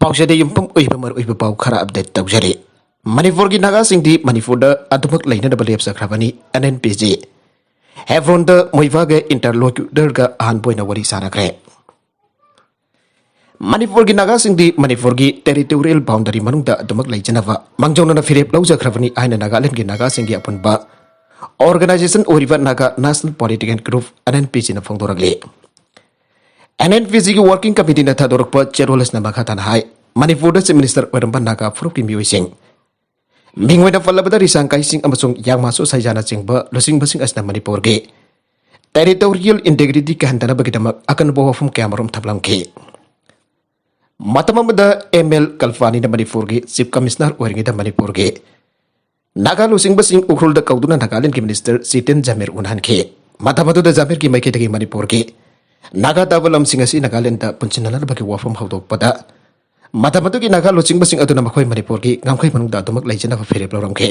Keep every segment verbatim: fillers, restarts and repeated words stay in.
ꯄꯥꯎꯆꯦꯗ ꯌꯨꯝꯐꯝ ꯑꯣꯏꯕ ꯃꯔꯨꯑꯣꯏꯕ ꯄꯥꯎ ꯈꯔ ꯑꯞꯗꯦꯠ ꯇꯧꯖꯔꯤ꯫ ꯃꯅꯤꯄꯨꯔꯒꯤ ꯅꯥꯒꯥꯁꯤꯡꯗꯤ ꯃꯅꯤꯄꯨꯔꯗ ꯑꯗꯨꯃꯛ ꯂꯩꯅꯅꯕ ꯂꯦꯞꯆꯈ꯭ꯔꯕꯅꯤ꯫ ꯑꯦꯟ ꯑꯦꯟ ꯄꯤ ꯖꯤ ꯍꯦꯕ꯭ꯔꯣꯟꯗ ꯃꯣꯏꯕꯥꯒ ꯏꯟꯇꯔꯂꯣꯀ꯭ꯌꯨꯇꯔꯒ ꯑꯍꯥꯟꯕ ꯑꯣꯏꯅ ꯋꯥꯔꯤ ꯁꯥꯅꯈ꯭ꯔꯦ꯫ ꯃꯅꯤꯄꯨꯔꯒꯤ ꯅꯥꯒꯥꯁꯤꯡꯗꯤ ꯃꯅꯤꯄꯨꯔꯒꯤ ꯇꯦꯔꯤꯇꯣꯔꯤꯌꯦꯜ ꯕꯥꯎꯟꯗꯔꯤ ꯃꯅꯨꯡꯗ ꯑꯗꯨꯃꯛ ꯂꯩꯖꯅꯕ ꯃꯥꯡꯖꯧꯅꯅ ꯐꯤꯔꯦꯞ ꯂꯧꯖꯈ꯭ꯔꯕꯅꯤ ꯍꯥꯏꯅ ꯅꯥꯒꯥꯂꯦꯟꯗꯒꯤ ꯅꯥꯒꯥꯁꯤꯡꯒꯤ ꯑꯄꯨꯟꯕ ꯑꯣꯔꯒꯅꯥꯏꯖꯦꯁꯟ ꯑꯣꯏꯔꯤꯕ Naga national political group, N N P ꯖꯤꯅ ꯐꯣꯡꯗꯣꯔꯛꯂꯤ꯫ ꯑꯦꯟ ꯑꯦꯟ ꯄꯤ ꯖꯤꯒꯤ ꯋꯥꯔꯀꯤꯡ ꯀꯃꯤꯇꯤꯅ ꯊꯥꯗꯣꯔꯛꯄ ꯆꯦꯔꯣꯜ ꯑꯁꯤꯅ ꯃꯈꯥ ꯇꯥꯅ ꯍꯥꯏ, ꯃꯅꯤꯄꯨꯔꯗ ꯆꯤꯐ ꯃꯤꯅꯤꯁꯇꯔ ꯑꯣꯏꯔꯝꯕ ꯅꯥꯒꯥ ꯐꯨꯔꯨꯞꯀꯤ ꯃꯤꯑꯣꯏꯁꯤꯡ, ꯃꯤꯡ ꯑꯣꯏꯅ ꯄꯜꯂꯕꯗ ꯔꯤꯁꯥꯡ ꯀꯥꯏꯁꯤꯡ ꯑꯃꯁꯨꯡ ꯌꯥꯡꯃꯥꯁꯨ ꯁꯥꯏꯖꯥꯅꯆꯤꯡꯕ ꯂꯨꯆꯤꯡꯕꯁꯤꯡ ꯑꯁꯤꯅ ꯃꯅꯤꯄꯨꯔꯒꯤ ꯇꯦꯔꯤꯇꯣꯔꯤꯌꯦꯜ ꯏꯟꯇꯦꯒ꯭ꯔꯤꯇꯤ ꯀꯥꯏꯍꯟꯗꯅꯕꯒꯤꯗꯃꯛ ꯑꯀꯟꯕ ꯋꯥꯐꯝ ꯀꯌꯥꯃꯔꯨꯝ ꯊꯝꯂꯝꯈꯤ꯫ ꯃꯇꯝ ꯑꯃꯗ ꯑꯦꯝ ꯑꯦꯜ ꯀꯜꯄꯥꯅꯤꯅ ꯃꯅꯤꯄꯨꯔꯒꯤ ꯆꯤꯐ ꯀꯃꯤꯁꯅꯔ ꯑꯣꯏꯔꯤꯉꯩꯗ ꯃꯅꯤꯄꯨꯔꯒꯤ ꯅꯥꯒꯥ ꯂꯨꯆꯤꯡꯕꯁꯤꯡ ꯎꯈ꯭ꯔꯨꯜꯗ ꯀꯧꯗꯨꯅ ꯅꯥꯒꯥꯂꯦꯟꯗꯒꯤ ꯃꯤꯅꯤꯁꯇꯔ ꯖꯤꯇꯦꯟ ꯖꯥꯃꯤꯔ ꯎꯅꯍꯟꯈꯤ꯫ ꯃꯇꯝ ꯑꯗꯨꯗ ꯖꯥꯃꯤꯔꯒꯤ ꯃꯥꯏꯀꯩꯗꯒꯤ ꯃꯅꯤꯄꯨꯔꯒꯤ ꯅꯥꯒꯥ ꯇꯥꯕ ꯂꯝꯁꯤꯡ ꯑꯁꯤ ꯅꯥꯒꯥꯂꯦꯟꯗ ꯄꯨꯟꯁꯤꯟꯅꯅꯕꯒꯤ ꯋꯥꯐꯝ ꯍꯧꯗꯣꯛꯄꯗ, ꯃꯇꯝ ꯑꯗꯨꯒꯤ ꯅꯥꯒꯥ ꯂꯨꯆꯤꯡꯕꯁꯤꯡ ꯑꯗꯨꯅ ꯃꯈꯣꯏ ꯃꯅꯤꯄꯨꯔꯒꯤ ꯉꯝꯈꯩ ꯃꯅꯨꯡꯗ ꯑꯗꯨꯃꯛ ꯂꯩꯖꯅꯕ ꯐꯤꯔꯦꯞ ꯂꯧꯔꯝꯈꯤ꯫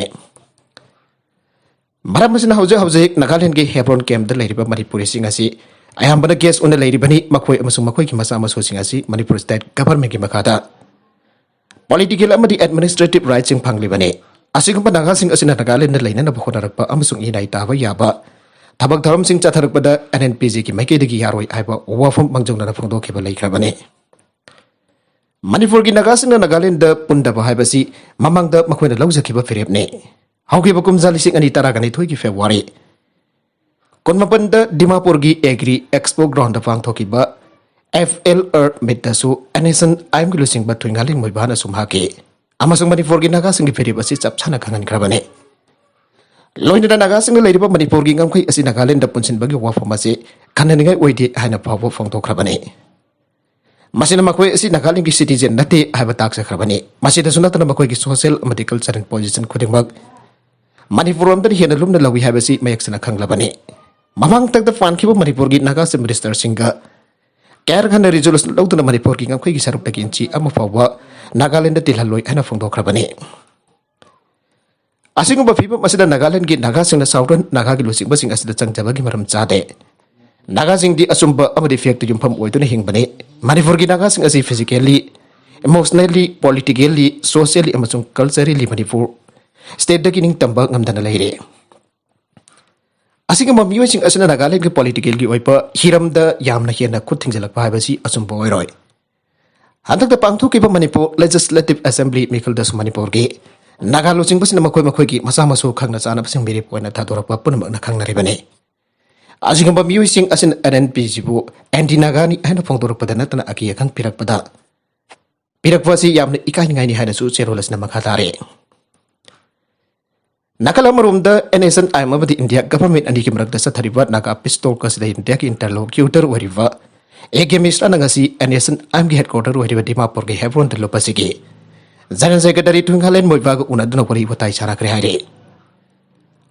ꯃꯔꯝ ꯑꯁꯤꯅ ꯍꯧꯖꯤꯛ ꯍꯧꯖꯤꯛ ꯅꯥꯒꯥꯂꯦꯟꯗꯒꯤ ꯍꯦꯕ꯭ꯔꯣꯟ ꯀꯦꯝꯞꯇ ꯂꯩꯔꯤꯕ ꯃꯅꯤꯄꯨꯔꯤꯁꯤꯡ ꯑꯁꯤ ꯑꯌꯥꯝꯕꯅ ꯒꯦꯁ ꯑꯣꯏꯅ ꯂꯩꯔꯤꯕꯅꯤ꯫ ꯃꯈꯣꯏ ꯑꯃꯁꯨꯡ ꯃꯈꯣꯏꯒꯤ ꯃꯆꯥ ꯃꯁꯨꯁꯤꯡ ꯑꯁꯤ ꯃꯅꯤꯄꯨꯔ ꯁ꯭ꯇꯦꯠ ꯒꯚꯔꯟꯃꯦꯟꯠꯀꯤ ꯃꯈꯥꯗ ꯄꯣꯂꯤꯇꯤꯀꯦꯜ ꯑꯃꯗꯤ ꯑꯦꯗꯃꯤꯅꯤꯁꯇ꯭ꯔꯦꯇꯤꯚ ꯔꯥꯏꯠꯁꯤꯡ ꯐꯪꯂꯤꯕꯅꯤ꯫ ꯑꯁꯤꯒꯨꯝꯕ ꯅꯥꯒꯥꯁꯤꯡ ꯑꯁꯤꯅ ꯅꯥꯒꯥꯂꯦꯟꯗ ꯂꯩꯅꯅꯕ ꯍꯣꯠꯅꯔꯛꯄ ꯑꯃꯁꯨꯡ ꯏꯅꯥꯏ ꯇꯥꯕ ꯌꯥꯕ ꯊꯕꯛ ꯊꯧꯔꯝꯁꯤꯡ ꯆꯠꯊꯔꯛꯄꯗ ꯑꯦꯟ ꯑꯦꯟ ꯄꯤ ꯖꯤꯒꯤ ꯃꯥꯏꯀꯩꯗꯒꯤ ꯌꯥꯔꯣꯏ ꯍꯥꯏꯕ ꯋꯥꯐꯝ ꯃꯥꯡꯖꯧꯅꯅ ꯐꯣꯡꯗꯣꯛꯈꯤꯕ ꯂꯩꯈ꯭ꯔꯕꯅꯤ꯫ ꯃꯅꯤꯄꯨꯔꯒꯤ ꯅꯥꯒꯥꯁꯤꯡꯅ ꯅꯥꯒꯥꯂꯦꯟꯗ ꯄꯨꯟꯗꯕ ꯍꯥꯏꯕꯁꯤ ꯃꯃꯥꯡꯗ ꯃꯈꯣꯏꯅ ꯂꯧꯖꯈꯤꯕ ꯐꯤꯔꯦꯞꯅꯤ꯫ ꯍꯧꯈꯤꯕ ꯀꯨꯝꯖꯥ ꯂꯤꯁꯤꯡ ꯑꯅꯤ ꯇꯔꯥꯒ ꯅꯤꯊꯣꯏꯒꯤ ꯐꯦꯕ꯭ꯔꯨꯋꯥꯔꯤ ꯀꯨꯟꯃꯥꯄꯟꯗ ꯗꯤꯃꯥꯄꯨꯔꯒꯤ ꯑꯦꯒ꯭ꯔꯤ ꯑꯦꯛꯁꯄꯣ ꯒ꯭ꯔꯥꯎꯟꯗ ꯄꯥꯡꯊꯣꯛꯈꯤꯕ ꯑꯦꯐ ꯑꯦꯜ ꯑꯥꯔ ꯃꯤꯠꯇꯁꯨ ꯑꯦꯟ ꯑꯦꯁ ꯑꯦꯟ ꯑꯥꯏ ꯑꯦꯝꯒꯤ ꯂꯨꯆꯤꯡꯕ ꯊꯣꯏꯉꯥꯂꯤꯡ ꯃꯣꯏꯕꯥꯅ ꯑꯁꯨꯝ ꯍꯥꯏꯈꯤ, ꯑꯃꯁꯨꯡ ꯃꯅꯤꯄꯨꯔꯒꯤ ꯅꯥꯒꯥꯁꯤꯡꯒꯤ ꯐꯤꯔꯦꯞ ꯑꯁꯤ ꯆꯞ ꯆꯥꯅ ꯈꯪꯍꯟꯈ꯭ꯔꯕꯅꯤ꯫ ꯂꯣꯏꯅꯅ ꯅꯥꯒꯥꯁꯤꯡꯅ ꯂꯩꯔꯤꯕ ꯃꯅꯤꯄꯨꯔꯒꯤ ꯉꯝꯈꯩ ꯑꯁꯤ ꯅꯥꯒꯥꯂꯦꯟꯗ ꯄꯨꯟꯁꯤꯟꯕꯒꯤ ꯋꯥꯐꯝ ꯑꯁꯤ ꯈꯟꯅꯅꯤꯡꯉꯥꯏ ꯑꯣꯏꯗꯦ ꯍꯥꯏꯅ ꯐꯥꯎꯕ ꯐꯣꯡꯗꯣꯛꯈ꯭ꯔꯕꯅꯤ꯫ ꯃꯁꯤꯅ ꯃꯈꯣꯏ ꯑꯁꯤ ꯅꯥꯒꯥꯂꯦꯟꯒꯤ ꯁꯤꯇꯤꯖꯦꯟ ꯅꯠꯇꯦ ꯍꯥꯏꯕ ꯇꯥꯛꯆꯈ꯭ꯔꯕꯅꯤ꯫ ꯃꯁꯤꯗꯁꯨ ꯅꯠꯇꯅ ꯃꯈꯣꯏꯒꯤ ꯁꯣꯁꯤꯌꯦꯜ ꯑꯃꯗꯤ ꯀꯜꯆꯔꯦꯜ ꯄꯣꯖꯤꯁꯟ ꯈꯨꯗꯤꯡꯃꯛ ꯃꯅꯤꯄꯨꯔ ꯂꯣꯝꯗꯅ ꯍꯦꯟꯅ ꯂꯨꯝꯅ ꯂꯧꯏ ꯍꯥꯏꯕꯁꯤ ꯃꯌꯦꯛ ꯁꯦꯡꯅ ꯈꯪꯂꯕꯅꯤ꯫ ꯃꯃꯥꯡ ꯇꯛꯇ ꯄꯥꯟꯈꯤꯕ ꯃꯅꯤꯄꯨꯔꯒꯤ ꯅꯥꯒꯥ ꯆꯤꯐ ꯃꯤꯅꯤꯁꯇꯔꯁꯤꯡꯒ ꯀꯌꯥꯔꯛ ꯍꯟꯅ ꯔꯤꯖꯣꯂꯨꯁꯟ ꯂꯧꯗꯨꯅ ꯃꯅꯤꯄꯨꯔꯒꯤ ꯉꯝꯈꯩꯒꯤ ꯁꯔꯨꯛꯇꯒꯤ ꯏꯟꯆꯤ ꯑꯃ ꯐꯥꯎꯕ ꯅꯥꯒꯥꯂꯦꯟꯗ ꯇꯤꯜꯍꯜꯂꯣꯏ ꯍꯥꯏꯅ ꯐꯣꯡꯗꯣꯛꯈ꯭ꯔꯕꯅꯤ꯫ ꯑꯁꯤꯒꯨꯝꯕ ꯐꯤꯕꯝ ꯑꯁꯤꯗ ꯅꯥꯒꯥꯂꯦꯟꯒꯤ ꯅꯥꯒꯥꯁꯤꯡꯅ ꯁꯥꯎꯗ꯭ꯔꯟ ꯅꯥꯒꯥꯒꯤ ꯂꯨꯆꯤꯡꯕꯁꯤꯡ ꯑꯁꯤꯗ ꯆꯪꯖꯕꯒꯤ ꯃꯔꯝ ꯆꯥꯗꯦ꯫ ꯅꯥꯒꯥꯁꯤꯡꯗꯤ ꯑꯆꯨꯝꯕ ꯑꯃꯗꯤ ꯐꯦꯛꯇ ꯌꯨꯝꯐꯝ ꯑꯣꯏꯗꯨꯅ ꯍꯤꯡꯕꯅꯤ꯫ ꯃꯅꯤꯄꯨꯔꯒꯤ ꯅꯥꯒꯥꯁꯤꯡ ꯑꯁꯤ ꯐꯤꯖꯤꯀꯦꯜꯂꯤ Emotionally, politically, socially ꯑꯃꯁꯨꯡ culturally ꯃꯅꯤꯄꯨꯔ stateꯇꯒꯤ ꯅꯤꯡꯇꯝꯕ ꯉꯝꯗꯅ ꯂꯩꯔꯦ꯫ ꯑꯁꯤꯒꯨꯝꯕ ꯃꯤꯑꯣꯏꯁꯤꯡ ꯑꯁꯤꯅ ꯅꯥꯒꯥꯂꯦꯟꯒꯤ politicalꯒꯤ ꯑꯣꯏꯕ ꯍꯤꯔꯝꯗ ꯌꯥꯝꯅ ꯍꯦꯟꯅ ꯈꯨꯠ ꯊꯤꯡꯖꯤꯜꯂꯛꯄ ꯍꯥꯏꯕꯁꯤ ꯑꯆꯨꯝꯕ ꯑꯣꯏꯔꯣꯏ꯫ ꯍꯟꯗꯛꯇ ꯄꯥꯡꯊꯣꯛꯈꯤꯕ ꯃꯅꯤꯄꯨꯔ Legislative Assembly ꯃꯤꯈꯜꯗꯁꯨ ꯃꯅꯤꯄꯨꯔꯒꯤ ꯅꯥꯒꯥ ꯂꯨꯆꯤꯡꯕꯁꯤꯡꯅ ꯃꯈꯣꯏ ꯃꯈꯣꯏꯒꯤ ꯃꯁꯥ ꯃꯁꯨ ꯈꯪꯅ ꯆꯥꯅꯕꯁꯤꯡ ꯃꯤꯔꯦꯞ ꯑꯣꯏꯅ ꯊꯥꯗꯣꯔꯛꯄ ꯄꯨꯝꯅꯃꯛꯅ ꯈꯪꯅꯔꯤꯕꯅꯤ꯫ ꯑꯁꯤꯒꯨꯝꯕ ꯃꯤꯑꯣꯏꯁꯤꯡ ꯑꯁꯤꯅ NNPꯁꯤꯕꯨ anti Nagani ꯍꯥꯏꯅ ꯐꯣꯡꯗꯣꯔꯛꯄꯗ ꯅꯠꯇꯅ ꯑꯀꯤ ꯑꯈꯪ ꯄꯤꯔꯛꯄꯗ ꯄꯤꯔꯛꯄ ꯑꯁꯤ ꯌꯥꯝꯅ ꯏꯀꯥꯏꯅꯤꯡꯉꯥꯏꯅꯤ ꯍꯥꯏꯅꯁꯨ ꯆꯦꯔꯣꯜ ꯑꯁꯤꯅ ꯃꯈꯥ ꯇꯥꯔꯦ꯫ ꯅꯥꯀꯜ ꯑꯃꯔꯣꯝꯗ NSCN-IM ꯑꯃꯗꯤ ꯏꯟꯗꯤꯌꯥ ꯒꯚꯔꯟꯃꯦꯟꯠ ꯑꯅꯤꯒꯤ ꯃꯔꯛꯇ ꯆꯠꯊꯔꯤꯕ ꯅꯥꯒꯥ peace talk ꯑꯁꯤꯗ ꯏꯟꯗꯤꯌꯥꯒꯤ interlocutor ꯑꯣꯏꯔꯤꯕ A K ꯃꯤꯁ꯭ꯔꯥꯅ ꯉꯁꯤ NSCN-IMꯒꯤ headquarter ꯑꯣꯏꯔꯤꯕ ꯗꯤꯃꯥꯄꯨꯔꯒꯤ ꯍꯦꯕ꯭ꯔꯣꯟꯗ ꯂꯨꯞꯄꯁꯤꯒꯤ General Secretary ꯊꯨꯏꯉꯥꯂꯦꯟ ꯃꯣꯏꯕꯥꯒ ꯎꯅꯗꯨꯅ ꯋꯥꯔꯤ ꯋꯥꯇꯥꯏ ꯁꯥꯟꯅꯈ꯭ꯔꯦ ꯍꯥꯏꯔꯦ꯫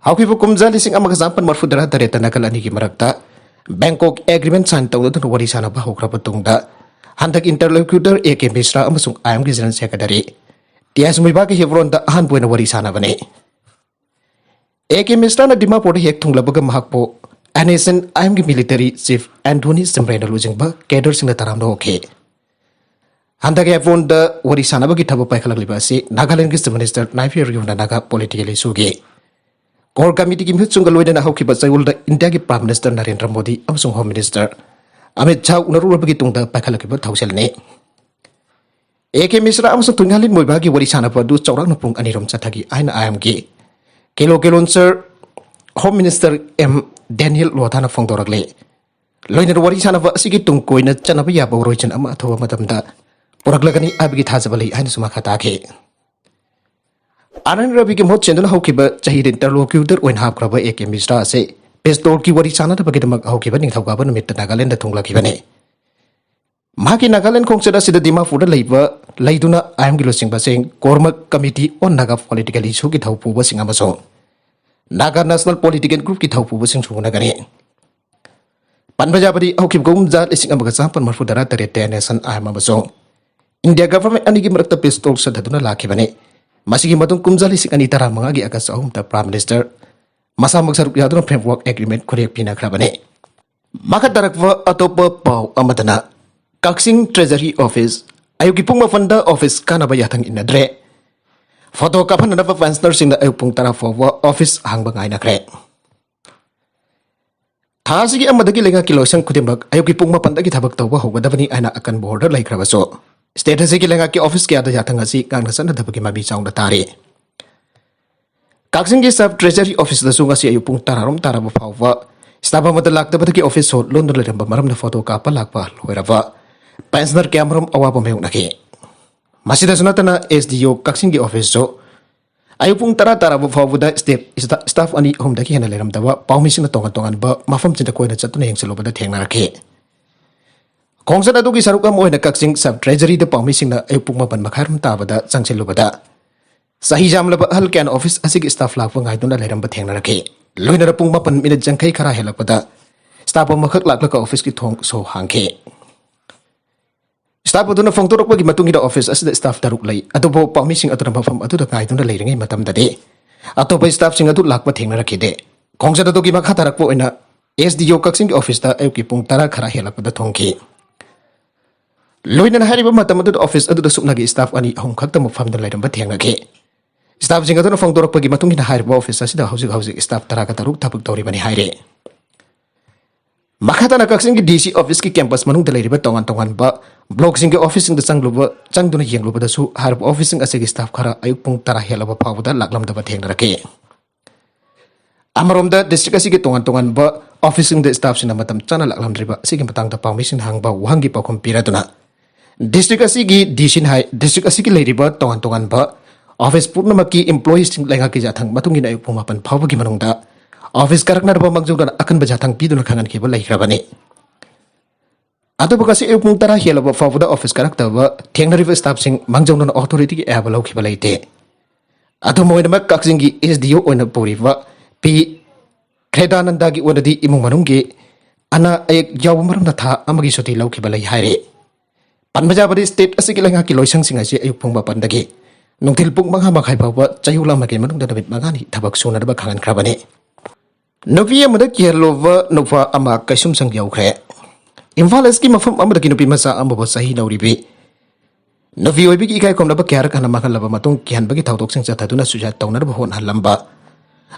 ꯍꯧꯈꯤꯕ ꯀꯨꯝꯖꯥ ꯂꯤꯁꯤꯡ ꯑꯃꯒ ꯆꯥꯃꯥꯄꯟ ꯃꯔꯐꯨ ꯇꯔꯥ ꯇꯔꯦꯠꯇ ꯅꯥꯀꯜ ꯑꯅꯤꯒꯤ ꯃꯔꯛꯇ ꯕꯦꯡꯀꯣꯛ agreement sign ꯇꯧꯅꯗꯨꯅ ꯋꯥꯔꯤ ꯁꯥꯟꯅꯕ ꯍꯧꯈ꯭ꯔꯕ ꯇꯨꯡꯗ ꯍꯟꯗꯛ interlocutor A K ꯃꯤꯁ꯭ꯔꯥ ꯑꯃꯁꯨꯡ IMꯒꯤ General Secretary T S ꯃꯣꯏꯕꯥꯒ ꯍꯦꯕ꯭ꯔꯣꯟꯗ ꯑꯍꯥꯟꯕ ꯑꯣꯏꯅ ꯋꯥꯔꯤ ꯁꯥꯟꯅꯕꯅꯤ꯫ A K ꯃꯤꯁ꯭ꯔꯥꯅ ꯗꯤꯃꯥꯄꯨꯔꯗ ꯍꯦꯛ ꯊꯨꯡꯂꯕꯒ ꯃꯍꯥꯛꯄꯨ NSCN-IMꯒꯤ military chief Anthony Shimray-ꯅ ꯂꯨꯆꯤꯡꯕ cadreꯁꯤꯡꯅ ꯇꯔꯥꯝꯅ ꯑꯣꯛꯈꯤ꯫ ꯍꯟꯗꯛ ꯍꯦꯕ꯭ꯔꯣꯟꯗ ꯋꯥꯔꯤ ꯁꯥꯟꯅꯕꯒꯤ ꯊꯕꯛ ꯄꯥꯏꯈꯠꯂꯛꯂꯤꯕ ꯑꯁꯤ ꯅꯥꯒꯥꯂꯦꯟꯒꯤ Chief Minister ꯅꯥꯏꯐꯤ ꯔꯤꯌꯨꯅ Naga political issueꯒꯤ core committeeꯒꯤ ꯃꯤꯍꯨꯠꯁꯤꯡꯒ ꯂꯣꯏꯅꯅ ꯍꯧꯈꯤꯕ ꯆꯌꯣꯜꯗ ꯏꯟꯗꯤꯌꯥꯒꯤ Prime Minister ꯅꯔꯦꯟꯗ꯭ꯔ ꯃꯣꯗꯤ ꯑꯃꯁꯨꯡ Home Minister ꯑꯃꯤꯠ ꯁꯥꯍ ꯎꯅꯔꯨꯔꯕꯒꯤ ꯇꯨꯡꯗ ꯄꯥꯏꯈꯠꯂꯛꯈꯤꯕ ꯊꯧꯁꯤꯜꯅꯤ꯫ A K ꯃꯤꯁ꯭ꯔꯥ ꯑꯃꯁꯨꯡ ꯊꯨꯏꯉꯥꯂꯤꯟ ꯃꯣꯏꯕꯥꯒꯤ ꯋꯥꯔꯤ ꯁꯥꯟꯅꯕ ꯑꯗꯨ ꯆꯥꯎꯔꯥꯛꯅ ꯄꯨꯡ ꯑꯅꯤ ꯔꯣꯝ ꯆꯠꯊꯈꯤ ꯍꯥꯏꯅ IMꯒꯤ Kelo Kelonser Home Minister M Daniel Lothaꯅ ꯐꯣꯡꯗꯣꯔꯛꯂꯤ꯫ ꯂꯣꯏꯅꯅ ꯋꯥꯔꯤ ꯁꯥꯟꯅꯕ ꯑꯁꯤꯒꯤ ꯇꯨꯡ ꯀꯣꯏꯅ ꯆꯠꯅꯕ ꯌꯥꯕ ꯋꯥꯔꯣꯏꯁꯤꯟ ꯑꯃ ꯑꯊꯨꯕ ꯃꯇꯝꯗ ꯄꯨꯔꯛꯂꯒꯅꯤ ꯍꯥꯏꯕꯒꯤ ꯊꯥꯖꯕ ꯂꯩ ꯍꯥꯏꯅꯁꯨ ꯃꯈꯥ ꯇꯥꯈꯤ꯫ ꯑꯥꯔ ꯑꯦꯟ ꯔꯕꯤꯒꯤ ꯃꯍꯨꯠ ꯁꯤꯟꯗꯨꯅ ꯍꯧꯈꯤꯕ ꯆꯍꯤꯗ interlocutor ꯑꯣꯏꯅ ꯍꯥꯞꯈ꯭ꯔꯕ A K ꯃꯤꯁ꯭ꯔꯥ ꯑꯁꯤ peace talkꯀꯤ ꯋꯥꯔꯤ ꯁꯥꯟꯅꯅꯕꯒꯤꯗꯃꯛ ꯍꯧꯈꯤꯕ ꯅꯤꯡꯊꯧꯀꯥꯕ ꯅꯨꯃꯤꯠꯇ ꯅꯥꯒꯥꯂꯦꯟꯗ ꯊꯨꯡꯂꯛꯈꯤꯕꯅꯤ꯫ ꯃꯍꯥꯛꯀꯤ ꯅꯥꯒꯥꯂꯦꯟ ꯈꯣꯡꯆꯠ ꯑꯁꯤꯗ ꯗꯤꯃꯥꯄꯨꯔꯗ ꯂꯩꯕ, ꯂꯩꯗꯨꯅ IMꯒꯤ ꯂꯨꯆꯤꯡꯕꯁꯤꯡ, Kormak Committee on Naga Political Issueꯒꯤ ꯊꯧꯄꯨꯕꯁꯤꯡ ꯑꯃꯁꯨꯡ Naga National Political Groupꯀꯤ ꯊꯧꯄꯨꯕꯁꯤꯡꯁꯨ ꯎꯅꯒꯅꯤ꯫ ꯄꯟꯕ ꯌꯥꯕꯗꯤ ꯍꯧꯈꯤꯕ ꯀꯨꯝꯖꯥ ꯂꯤꯁꯤꯡ ꯑꯃꯒ ꯆꯥꯃꯥꯄꯟ ꯃꯔꯐꯨ ꯇꯔꯥ ꯇꯔꯦꯠꯇ NSCN-IM ꯑꯃꯁꯨꯡ ꯏꯟꯗꯤꯌꯥ ꯒꯚꯔꯟꯃꯦꯟꯠ ꯑꯅꯤꯒꯤ ꯃꯔꯛꯇ peace talk ꯆꯠꯊꯗꯨꯅ ꯂꯥꯛꯈꯤꯕꯅꯤ꯫ ꯃꯁꯤꯒꯤ ꯃꯇꯨꯡ ꯀꯨꯝꯖꯥ ꯂꯤꯁꯤꯡ ꯑꯅꯤ ꯇꯔꯥꯃꯉꯥꯒꯤ ꯑꯥꯒꯁ꯭ꯠ ꯑꯍꯨꯝꯗ Prime Minister ꯃꯁꯥꯃꯛ ꯁꯔꯨꯛ ꯌꯥꯗꯨꯅ framework agreement ꯈꯨꯠꯌꯦꯛ ꯄꯤꯅꯈ꯭ꯔꯕꯅꯤ꯫ ꯃꯈꯥ ꯇꯥꯔꯛꯄ ꯑꯇꯣꯞꯄ ꯄꯥꯎ ꯑꯃꯗꯅ ꯀꯛꯆꯤꯡ Treasury Office ꯑꯌꯨꯛꯀꯤ ꯄꯨꯡ ꯃꯥꯄꯟꯗ ꯑꯣꯐꯤꯁ ꯀꯥꯅꯕ ꯌꯥꯊꯪ ꯏꯟꯅꯗ꯭ꯔꯦ꯫ ꯐꯣꯇꯣ ꯀꯥꯞꯍꯟꯅꯅꯕ ꯄꯦꯟꯁꯅꯔꯁꯤꯡꯅ ꯑꯌꯨꯛ ꯄꯨꯡ ꯇꯔꯥ ꯐꯥꯎꯕ ꯑꯣꯐꯤꯁ ꯍꯥꯡꯕ ꯉꯥꯏꯅꯈ꯭ꯔꯦ꯫ ꯊꯥ ꯑꯁꯤꯒꯤ ꯑꯃꯗꯒꯤ ꯂꯩꯉꯥꯛꯀꯤ ꯂꯣꯏꯁꯪ ꯈꯨꯗꯤꯡꯃꯛ ꯑꯌꯨꯛꯀꯤ ꯄꯨꯡ ꯃꯥꯄꯟꯗꯒꯤ ꯊꯕꯛ ꯇꯧꯕ ꯍꯧꯒꯗꯕꯅꯤ ꯍꯥꯏꯅ ꯑꯀꯟꯕ ꯑꯣꯔꯗꯔ ꯂꯩꯈ꯭ꯔꯕꯁꯨ, ꯁ꯭ꯇꯦꯠ ꯑꯁꯤꯒꯤ ꯂꯩꯉꯥꯛꯀꯤ ꯑꯣꯐꯤꯁ ꯀꯌꯥꯗ ꯌꯥꯊꯪ ꯑꯁꯤ ꯉꯥꯛꯅ ꯆꯠꯅꯗꯕꯒꯤ ꯃꯃꯤ ꯆꯥꯎꯅ ꯇꯥꯔꯤ꯫ ꯀꯛꯆꯤꯡꯒꯤ ꯁꯕ ꯇ꯭ꯔꯦꯖꯔꯤ ꯑꯣꯐꯤꯁꯇꯁꯨ ꯉꯁꯤ ꯑꯌꯨꯛ ꯄꯨꯡ ꯇꯔꯥꯔꯣꯝ ꯇꯥꯔꯕ ꯐꯥꯎꯕ ꯁ꯭ꯇꯥꯐ ꯑꯃꯠꯇ ꯂꯥꯛꯇꯕꯗꯒꯤ ꯑꯣꯐꯤꯁ ꯁꯣ ꯂꯣꯟꯗꯨꯅ ꯂꯩꯔꯝꯕ ꯃꯔꯝꯅ ꯐꯣꯇꯣ ꯀꯥꯞꯄ ꯂꯥꯛꯄ ꯂꯣꯏꯔꯕ ꯄꯦꯟꯁꯅꯔ ꯀꯌꯥꯃꯔꯨꯝ ꯑꯋꯥꯕ ꯃꯥꯌꯣꯛꯅꯈꯤ꯫ ꯃꯁꯤꯗꯁꯨ ꯅꯠꯇꯅ, ꯑꯦꯁ ꯗꯤ ꯑꯣ ꯀꯛꯆꯤꯡꯒꯤ ꯑꯣꯐꯤꯁꯁꯨ ꯑꯌꯨꯛ ꯄꯨꯡ ꯇꯔꯥ ꯇꯥꯔꯕ ꯐꯥꯎꯕꯗ ꯁ꯭ꯇꯦꯞ, ꯁ꯭ꯇꯥ-, ꯁ꯭ꯇꯥꯐ ꯑꯅꯤ ꯑꯍꯨꯝꯗꯒꯤ ꯍꯦꯟꯅ ꯂꯩꯔꯝꯗꯕ ꯄꯥꯎꯃꯤꯁꯤꯡꯅ ꯇꯣꯉꯥꯟ ꯇꯣꯉꯥꯟꯕ ꯃꯐꯝꯁꯤꯡꯗ ꯀꯣꯏꯅ ꯆꯠꯇꯨꯅ ꯌꯦꯡꯁꯤꯜꯂꯨꯕꯗ ꯊꯦꯡꯅꯔꯛꯈꯤ꯫ ꯈꯣꯡꯆꯠ ꯑꯗꯨꯒꯤ ꯁꯔꯨꯛ ꯑꯃ ꯑꯣꯏꯅ ꯀꯛꯆꯤꯡ ꯁꯕ ꯇ꯭ꯔꯦꯖꯔꯤꯗ ꯄꯥꯎꯃꯤꯁꯤꯡꯅ ꯑꯌꯨꯛ ꯄꯨꯡ ꯃꯥꯄꯟ ꯃꯈꯥꯏꯔꯣꯝ ꯇꯥꯕꯗ ꯆꯪꯁꯤꯜꯂꯨꯕꯗ, ꯆꯍꯤ ꯌꯥꯝꯂꯕ ꯑꯍꯜ ꯀꯌꯥꯅ ꯑꯣꯐꯤꯁ ꯑꯁꯤꯒꯤ ꯁ꯭ꯇꯥꯐ ꯂꯥꯛꯄ ꯉꯥꯏꯗꯨꯅ ꯂꯩꯔꯝꯕ ꯊꯦꯡꯅꯔꯛꯈꯤ꯫ ꯂꯣꯏꯅꯅ ꯄꯨꯡ ꯃꯥꯄꯟ ꯃꯤꯅꯤꯠ ꯌꯥꯡꯈꯩ ꯈꯔ ꯍꯦꯜꯂꯛꯄꯗ ꯁ꯭ꯇꯥꯐ ꯑꯃꯈꯛ ꯂꯥꯛꯂꯒ ꯑꯣꯐꯤꯁꯀꯤ ꯊꯣꯡ ꯁꯣ ꯍꯥꯡꯈꯤ꯫ ꯁ꯭ꯇꯥꯐ ꯑꯗꯨꯅ ꯐꯣꯡꯗꯣꯔꯛꯄꯒꯤ ꯃꯇꯨꯡ ꯏꯟꯅ, ꯑꯣꯐꯤꯁ ꯑꯁꯤꯗ ꯁ꯭ꯇꯥꯐ ꯇꯔꯨꯛ ꯂꯩ, ꯑꯗꯨꯕꯨ ꯄꯥꯎꯃꯤꯁꯤꯡ ꯑꯗꯨꯅ ꯃꯐꯝ ꯑꯗꯨꯗ ꯉꯥꯏꯗꯨꯅ ꯂꯩꯔꯤꯉꯩ ꯃꯇꯝꯗꯗꯤ ꯑꯇꯣꯞꯄ ꯁ꯭ꯇꯥꯐꯁꯤꯡ ꯑꯗꯨ ꯂꯥꯛꯄ ꯊꯦꯡꯅꯔꯛꯈꯤꯗꯦ꯫ ꯈꯣꯡꯆꯠ ꯑꯗꯨꯒꯤ ꯃꯈꯥ ꯇꯥꯔꯛꯄ ꯑꯣꯏꯅ ꯑꯦꯁ ꯗꯤ ꯑꯣ ꯀꯛꯆꯤꯡꯒꯤ ꯑꯣꯐꯤꯁꯇ ꯑꯌꯨꯛꯀꯤ ꯄꯨꯡ ꯇꯔꯥ ꯈꯔ ꯍꯦꯜꯂꯛꯄꯗ ꯊꯨꯡꯈꯤ꯫ ꯂꯣꯏꯅꯅ ꯍꯥꯏꯔꯤꯕ ꯃꯇꯝ ꯑꯗꯨꯗ ꯑꯣꯐꯤꯁ ꯑꯗꯨꯗ ꯁꯨꯞꯅꯒꯤ ꯁ꯭ꯇꯥꯐ ꯑꯅꯤ ꯑꯍꯨꯝ ꯈꯛꯇꯃꯛ ꯐꯝꯗꯨꯅ ꯂꯩꯔꯝꯕ ꯊꯦꯡꯅꯈꯤ꯫ ꯁ꯭ꯇꯥꯐꯁꯤꯡ ꯑꯗꯨꯅ ꯐꯣꯡꯗꯣꯔꯛꯄꯒꯤ ꯃꯇꯨꯡ ꯏꯟꯅ, ꯍꯥꯏꯔꯤꯕ ꯑꯣꯐꯤꯁ ꯑꯁꯤꯗ ꯍꯧꯖꯤꯛ ꯍꯧꯖꯤꯛ ꯁ꯭ꯇꯥꯐ ꯇꯔꯥꯒ ꯇꯔꯨꯛ ꯊꯕꯛ ꯇꯧꯔꯤꯕꯅꯤ ꯍꯥꯏꯔꯤ꯫ ꯃꯈꯥ ꯇꯥꯅ ꯀꯛꯆꯤꯡꯒꯤ ꯗꯤ ꯁꯤ ꯑꯣꯐꯤꯁꯀꯤ ꯀꯦꯝꯄꯁ ꯃꯅꯨꯡꯗ ꯂꯩꯔꯤꯕ ꯇꯣꯉꯥꯟ ꯇꯣꯉꯥꯟꯕ ꯕ꯭ꯂꯣꯛꯁꯤꯡꯒꯤ ꯑꯣꯐꯤꯁꯁꯤꯡꯗ ꯆꯪꯂꯨꯕ, ꯆꯪꯗꯨꯅ ꯌꯦꯡꯂꯨꯕꯗꯁꯨ ꯍꯥꯏꯔꯤꯕ ꯑꯣꯐꯤꯁꯁꯤꯡ ꯑꯁꯤꯒꯤ ꯁ꯭ꯇꯥꯐ ꯈꯔ ꯑꯌꯨꯛ ꯄꯨꯡ ꯇꯔꯥ ꯍꯦꯜꯂꯕ ꯐꯥꯎꯕꯗ ꯂꯥꯛꯂꯝꯗꯕ ꯊꯦꯡꯅꯔꯛꯈꯤ꯫ ꯑꯃꯔꯣꯝꯗ, ꯗꯤꯁꯇ꯭ꯔꯤꯛ ꯑꯁꯤꯒꯤ ꯇꯣꯉꯥꯟ ꯇꯣꯉꯥꯟꯕ ꯑꯣꯐꯤꯁꯁꯤꯡꯗ ꯁ꯭ꯇꯥꯐꯁꯤꯡꯅ ꯃꯇꯝ ꯆꯥꯅ ꯂꯥꯛꯂꯝꯗ꯭ꯔꯤꯕ ꯑꯁꯤꯒꯤ ꯃꯇꯥꯡꯗ ꯄꯥꯎꯃꯤꯁꯤꯡꯅ ꯍꯪꯕ ꯋꯥꯍꯪꯒꯤ ꯄꯥꯎꯈꯨꯝ ꯄꯤꯔꯗꯨꯅ, ꯗꯤꯁꯇ꯭ꯔꯤꯛ ꯑꯁꯤꯒꯤ ꯗꯤ ꯁꯤꯅ ꯍꯥꯏ, ꯗꯤꯁꯇ꯭ꯔꯤꯛ ꯑꯁꯤꯒꯤ ꯂꯩꯔꯤꯕ ꯇꯣꯉꯥꯟ ꯇꯣꯉꯥꯟꯕ ꯑꯣꯐꯤꯁ ꯄꯨꯝꯅꯃꯛꯀꯤ ꯏꯝꯄ꯭ꯂꯣꯌꯤꯁꯤꯡ ꯂꯩꯉꯥꯛꯀꯤ ꯌꯥꯊꯪ ꯃꯇꯨꯡ ꯏꯟꯅ ꯑꯌꯨꯛ ꯄꯨꯡ ꯃꯥꯄꯟ ꯐꯥꯎꯕꯒꯤ ꯃꯅꯨꯡꯗ ꯑꯣꯐꯤꯁ ꯀꯥꯔꯛꯅꯅꯕ ꯃꯥꯡꯖꯧꯅꯅ ꯑꯀꯟꯕ ꯌꯥꯊꯪ ꯄꯤꯗꯨꯅ ꯈꯪꯍꯟꯈꯤꯕ ꯂꯩꯈ꯭ꯔꯕꯅꯤ꯫ ꯑꯗꯨꯕꯨ ꯉꯁꯤ ꯑꯌꯨꯛ ꯄꯨꯡ ꯇꯔꯥ ꯍꯦꯜꯂꯕ ꯐꯥꯎꯕꯗ ꯑꯣꯐꯤꯁ ꯀꯥꯔꯛꯇꯕ ꯊꯦꯡꯅꯔꯤꯕ ꯁ꯭ꯇꯥꯐꯁꯤꯡ ꯃꯥꯡꯖꯧꯅꯅ ꯑꯣꯊꯣꯔꯤꯇꯤꯒꯤ ꯑꯌꯥꯕ ꯂꯧꯈꯤꯕ ꯂꯩꯇꯦ꯫ ꯑꯗꯨꯝ ꯑꯣꯏꯅꯃꯛ, ꯀꯛꯆꯤꯡꯒꯤ ꯑꯦꯁ ꯗꯤ ꯑꯣ ꯑꯣꯏꯅ ꯄꯨꯔꯤꯕ ꯄꯤ ꯈ꯭ꯔꯦꯗꯥꯅꯟꯗꯒꯤ ꯑꯣꯏꯅꯗꯤ ꯏꯃꯨꯡ ꯃꯅꯨꯡꯒꯤ ꯑꯅꯥ ꯑꯌꯦꯛ ꯌꯥꯎꯕ ꯃꯔꯝꯅ ꯊꯥ ꯑꯃꯒꯤ ꯁꯨꯇꯤ ꯂꯧꯈꯤꯕ ꯂꯩ ꯍꯥꯏꯔꯤ꯫ ꯄꯟꯕ ꯌꯥꯕꯗꯤ, ꯁ꯭ꯇꯦꯠ ꯑꯁꯤꯒꯤ ꯂꯩꯉꯥꯛꯀꯤ ꯂꯣꯏꯁꯪꯁꯤꯡ ꯑꯁꯤ ꯑꯌꯨꯛ ꯄꯨꯡ ꯃꯥꯄꯟꯗꯒꯤ ꯅꯨꯡꯊꯤꯜ ꯄꯨꯡ ꯃꯉꯥ ꯃꯈꯥꯏ ꯐꯥꯎꯕ ꯆꯌꯣꯜ ꯑꯃꯒꯤ ꯃꯅꯨꯡꯗ ꯅꯨꯃꯤꯠ ꯃꯉꯥꯅꯤ ꯊꯕꯛ ꯁꯨꯅꯅꯕ ꯈꯪꯍꯟꯈ꯭ꯔꯕꯅꯤ꯫ ꯅꯨꯄꯤ ꯑꯃꯗ ꯀꯤꯍꯜꯂꯨꯕ ꯅꯨꯄꯥ ꯑꯃ ꯀꯩꯁꯨꯝꯁꯪ ꯌꯧꯈ꯭ꯔꯦ꯫ ꯏꯝꯐꯥꯜ ꯏꯁꯀꯤ ꯃꯐꯝ ꯑꯃꯗꯒꯤ ꯅꯨꯄꯤ ꯃꯆꯥ ꯑꯃꯕꯨ ꯆꯍꯤ ꯅꯧꯔꯤꯕꯤ ꯅꯨꯄꯤ ꯑꯣꯏꯕꯤꯒꯤ ꯏꯀꯥꯏ ꯈꯨꯝꯅꯕ ꯀꯌꯥꯔꯛ ꯍꯟꯅ ꯃꯥꯡꯍꯜꯂꯕ ꯃꯇꯨꯡ, ꯀꯤꯍꯟꯕꯒꯤ ꯊꯧꯗꯣꯛꯁꯤꯡ ꯆꯠꯊꯗꯨꯅ suicide ꯇꯧꯅꯅꯕ ꯍꯣꯠꯅꯍꯜꯂꯝꯕ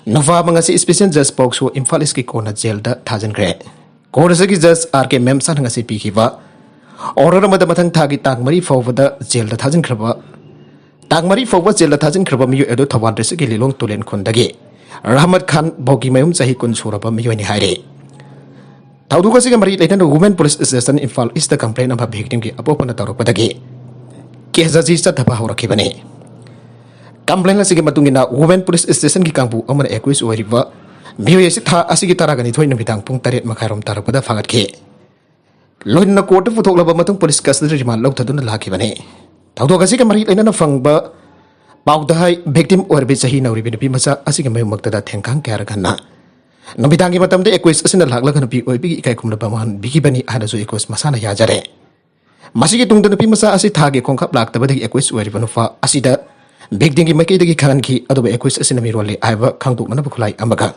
ꯅꯨꯄꯥ ꯑꯃ ꯉꯁꯤ Special Judge ꯄꯣꯛꯁꯣ ꯏꯝꯐꯥꯜ ꯏꯁꯀꯤ ꯀꯣꯔꯠꯅ ꯖꯦꯜꯗ ꯊꯥꯖꯤꯟꯈ꯭ꯔꯦ꯫ ꯀꯣꯔꯠ ꯑꯁꯤꯒꯤ ꯖꯖ ꯑꯥꯔ ꯀꯦ ꯃꯦꯝꯁꯥꯅ ꯉꯁꯤ ꯄꯤꯈꯤꯕ ꯑꯣꯔꯗꯔ ꯑꯃꯗ ꯃꯊꯪ ꯊꯥꯒꯤ ꯇꯥꯡ ꯃꯔꯤ ꯐꯥꯎꯕꯗ ꯖꯦꯜꯗ ꯊꯥꯖꯤꯟꯈ꯭ꯔꯕ ꯇꯥꯡ ꯃꯔꯤ ꯐꯥꯎꯕ ꯖꯦꯜꯗ ꯊꯥꯖꯤꯟꯈ꯭ꯔꯕ ꯃꯤꯑꯣꯏ ꯑꯗꯨ ꯊꯧꯕꯥꯜ ꯗꯤꯁꯇ꯭ꯔꯤꯛꯀꯤ ꯂꯤꯂꯣꯡ ꯇꯨꯔꯦꯟ ꯈꯨꯟꯗꯒꯤ ꯔꯍꯃꯠ ꯈꯥꯟ ꯕꯣꯒꯤ ꯃꯌꯨꯝ ꯆꯍꯤ ꯀꯨꯟ ꯁꯨꯔꯕ ꯃꯤꯑꯣꯏꯅꯤ ꯍꯥꯏꯔꯤ꯫ ꯊꯧꯗꯣꯛ ꯑꯁꯤꯒ ꯃꯔꯤ ꯂꯩꯅꯅ Women Police Station Imphal east complain ꯑꯃ victimꯒꯤ ꯑꯄꯣꯛꯄꯅ ꯇꯧꯔꯛꯄꯗꯒꯤ ꯀꯦꯁ ꯑꯁꯤ ꯆꯠꯊꯕ ꯍꯧꯔꯛꯈꯤꯕꯅꯤ꯫ Complain ꯑꯁꯤꯒꯤ ꯃꯇꯨꯡ ꯏꯟꯅ Women Police Stationꯒꯤ ꯀꯥꯡꯕꯨ ꯑꯃꯅ accused ꯑꯣꯏꯔꯤꯕ ꯃꯤꯑꯣꯏ ꯑꯁꯤ ꯊꯥ ꯑꯁꯤꯒꯤ ꯇꯔꯥꯒ ꯅꯤꯊꯣꯏ ꯅꯨꯃꯤꯗꯥꯡ ꯄꯨꯡ ꯇꯔꯦꯠ ꯃꯈꯥꯏꯔꯣꯝ ꯇꯥꯔꯛꯄꯗ ꯐꯥꯒꯠꯈꯤ꯫ ꯂꯣꯏꯅꯅ ꯀꯣꯔꯠꯇ ꯄꯨꯊꯣꯛꯂꯕ ꯃꯇꯨꯡ ꯄꯨꯂꯤꯁ ꯀꯁꯇꯗꯤ ꯔꯤꯃꯥꯟ ꯂꯧꯊꯗꯨꯅ ꯂꯥꯛꯈꯤꯕꯅꯤ꯫ ꯊꯧꯗꯣꯛ ꯑꯁꯤꯒ ꯃꯔꯤ ꯂꯩꯅꯅ ꯐꯪꯕ ꯄꯥꯎꯗ ꯍꯥꯏ, victim ꯑꯣꯏꯔꯕꯤ ꯆꯍꯤ ꯅꯧꯔꯤꯕꯤ ꯅꯨꯄꯤ ꯃꯆꯥ ꯑꯁꯤꯒꯤ ꯃꯌꯨꯝꯃꯛꯇꯗ ꯊꯦꯡꯈꯥꯡ ꯀꯌꯥꯔꯛ ꯍꯟꯅ ꯅꯨꯃꯤꯗꯥꯡꯒꯤ ꯃꯇꯝꯗ accused ꯑꯁꯤꯅ ꯂꯥꯛꯂꯒ ꯅꯨꯄꯤ ꯑꯣꯏꯕꯤꯒꯤ ꯏꯀꯥꯏ ꯈꯨꯝꯅꯕ ꯃꯥꯡꯍꯟꯕꯤꯈꯤꯕꯅꯤ ꯍꯥꯏꯅꯁꯨ accused ꯃꯁꯥꯅ ꯌꯥꯖꯔꯦ꯫ ꯃꯁꯤꯒꯤ ꯇꯨꯡꯗ ꯅꯨꯄꯤ ꯃꯆꯥ ꯑꯁꯤ ꯊꯥꯒꯤ ꯈꯣꯡꯀꯥꯞ ꯂꯥꯛꯇꯕꯗꯒꯤ accused ꯑꯣꯏꯔꯤꯕ ꯅꯨꯄꯥ ꯑꯁꯤꯗ victimꯒꯤ ꯃꯥꯏꯀꯩꯗꯒꯤ ꯈꯪꯍꯟꯈꯤ, ꯑꯗꯨꯕꯨ accused ꯑꯁꯤꯅ ꯃꯤꯔꯣꯜꯂꯤ ꯍꯥꯏꯕ ꯈꯪꯗꯣꯛꯅꯅꯕ ꯈꯨꯠꯂꯥꯏ ꯑꯃꯒ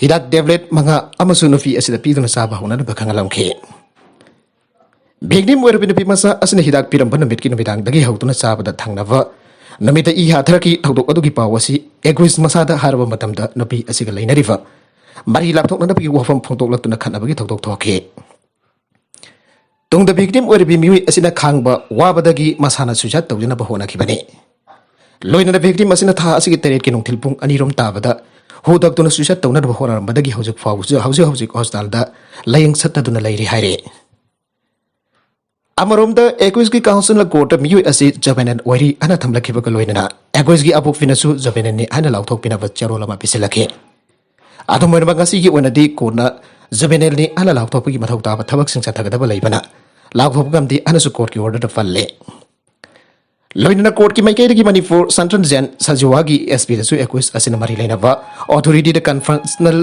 ꯍꯤꯗꯥꯛ tablet ꯃꯉꯥ ꯑꯃꯁꯨ ꯅꯨꯄꯤ ꯑꯁꯤꯗ ꯄꯤꯗꯨꯅ ꯆꯥꯕ ꯍꯧꯅꯅꯕ ꯈꯪꯍꯜꯂꯝꯈꯤ꯫ Victim ꯑꯣꯏꯔꯕ ꯅꯨꯄꯤ ꯃꯆꯥ ꯑꯁꯤꯅ ꯍꯤꯗꯥꯛ ꯄꯤꯔꯝꯕ ꯅꯨꯃꯤꯠꯀꯤ ꯅꯨꯃꯤꯗꯥꯡꯗꯒꯤ ꯍꯧꯗꯨꯅ ꯆꯥꯕꯗ ꯊꯪꯅꯕ ꯅꯨꯃꯤꯠꯇ ꯏ ꯍꯥꯊꯔꯛꯈꯤ꯫ ꯊꯧꯗꯣꯛ ꯑꯗꯨꯒꯤ ꯄꯥꯎ ꯑꯁꯤ accused ꯃꯁꯥꯗ ꯍꯥꯏꯔꯕ ꯃꯇꯝꯗ ꯅꯨꯄꯤ ꯑꯁꯤꯒ ꯂꯩꯅꯔꯤꯕ ꯃꯔꯤ ꯂꯥꯞꯊꯣꯛꯅꯅꯕꯒꯤ ꯋꯥꯐꯝ ꯐꯣꯡꯗꯣꯛꯂꯛꯇꯨꯅ ꯈꯠꯅꯕꯒꯤ ꯊꯧꯗꯣꯛ ꯊꯣꯛꯈꯤ꯫ ꯇꯨꯡꯗ victim ꯑꯣꯏꯔꯤꯕꯤ ꯃꯤꯑꯣꯏ ꯑꯁꯤꯅ ꯈꯥꯡꯕ ꯋꯥꯕꯗꯒꯤ ꯃꯁꯥꯅ suicide ꯇꯧꯖꯅꯕ ꯍꯣꯠꯅꯈꯤꯕꯅꯤ꯫ ꯂꯣꯏꯅꯅ victim ꯑꯁꯤꯅ ꯊꯥ ꯑꯁꯤꯒꯤ ꯇꯔꯦꯠꯀꯤ ꯅꯨꯡꯊꯤꯜ ꯄꯨꯡ ꯑꯅꯤꯔꯣꯝ ꯇꯥꯕꯗ ꯍꯨ ꯊꯛꯇꯨꯅ suicide ꯇꯧꯅꯅꯕ ꯍꯣꯠꯅꯔꯝꯕꯗꯒꯤ ꯍꯧꯖꯤꯛ ꯐꯥꯎꯕꯁꯨ, ꯍꯧꯖꯤꯛ ꯍꯧꯖꯤꯛ hospitalꯗ ꯂꯥꯌꯦꯡ ꯆꯠꯊꯗꯨꯅ ꯂꯩꯔꯤ ꯍꯥꯏꯔꯤ꯫ ꯑꯃꯔꯣꯝꯗ accusedꯀꯤ counselꯅ courtꯇ ꯃꯤꯑꯣꯏ ꯑꯁꯤ juvenile ꯑꯣꯏꯔꯤ ꯍꯥꯏꯅ ꯊꯝꯂꯛꯈꯤꯕꯒ ꯂꯣꯏꯅꯅ accusedꯀꯤ ꯑꯄꯣꯛꯄꯤꯅꯁꯨ juvenileꯅꯤ ꯍꯥꯏꯅ ꯂꯥꯎꯊꯣꯛꯄꯤꯅꯕ ꯆꯦꯔꯣꯜ ꯑꯃ ꯄꯤꯁꯤꯜꯂꯛꯈꯤ꯫ ꯑꯗꯨꯝ ꯑꯣꯏꯅꯃꯛ, ꯉꯁꯤꯒꯤ ꯑꯣꯏꯅꯗꯤ courtꯅ juvenileꯅꯤ ꯍꯥꯏꯅ ꯂꯥꯎꯊꯣꯛꯄꯒꯤ ꯃꯊꯧ ꯇꯥꯕ ꯊꯕꯛꯁꯤꯡ ꯆꯠꯊꯒꯗꯕ ꯂꯩꯕꯅ ꯂꯥꯎꯊꯣꯛꯄ ꯉꯝꯗꯦ ꯍꯥꯏꯅꯁꯨ courtꯀꯤ orderꯗ ꯄꯜꯂꯤ꯫ ꯂꯣꯏꯅꯅ courtꯀꯤ ꯃꯥꯏꯀꯩꯗꯒꯤ Manipur Central Jail ꯁꯖꯤꯋꯥꯒꯤ S Pꯗꯁꯨ accused ꯑꯁꯤꯅ ꯃꯔꯤ ꯂꯩꯅꯕ authorityꯗ confessional,